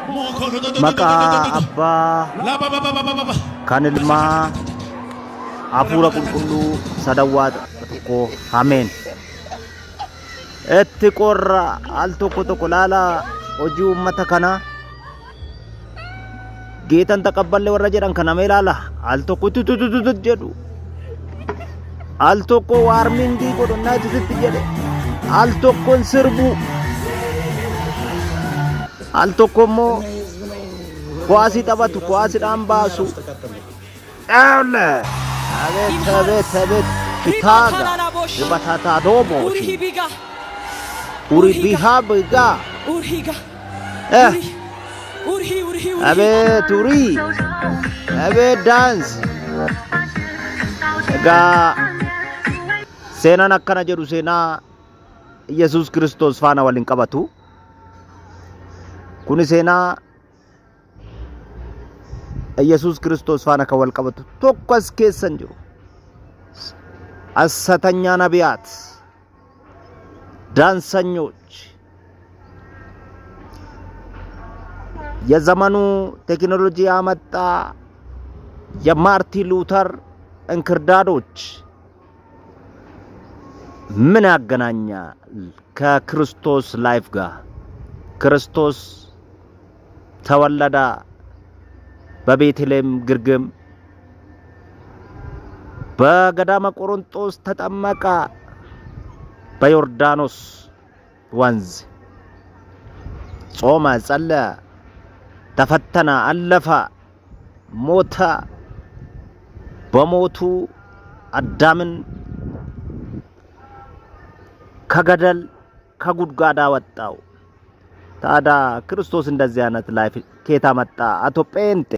Maqaa Abbaa kan Ilmaa Hafuura Qulqulluu sadan Waaqa tokko. Ameen. Itti qorra al tokko tokko laala hojii uummata kanaa. Geetan taqabballe warra jedhan kana mee ilaala. Al tokko tutututut jedhu. Al tokko waarmingii godhu naa tututti jedhe. Al tokko hin sirbu. Al tokko immoo kuwaasii taphatu kuwaasiidhaan baasu. Dhaawle! Abeet abeet abeet kitaaga ribatataadoomooti. Uribihaa bigaa. Eh. Abeet urii. Abeet daans. Egaa seenaan akkana jedhu seenaa Yesuus Kiristoos faana wal hin qabatu. Kuni seenaa Yesuus Kiristoos faana kan wal qabatu tokko as keessa hin jiru. ሐሰተኛ ነቢያት፣ ዳንሰኞች፣ የዘመኑ ቴክኖሎጂ ያመጣ የማርቲን ሉተር እንክርዳዶች ምን ያገናኛል ከክርስቶስ life ጋር? ክርስቶስ ተወለደ በቤተልሔም ግርግም፣ በገዳመ ቆሮንጦስ ተጠመቀ፣ በዮርዳኖስ ወንዝ ጾመ፣ ጸለየ፣ ተፈተነ፣ አለፈ፣ ሞተ። በሞቱ አዳምን ከገደል ከጉድጓድ አወጣው። ታዲያ ክርስቶስ እንደዚህ አይነት life ከየት አመጣ? አቶ ጴንጤ።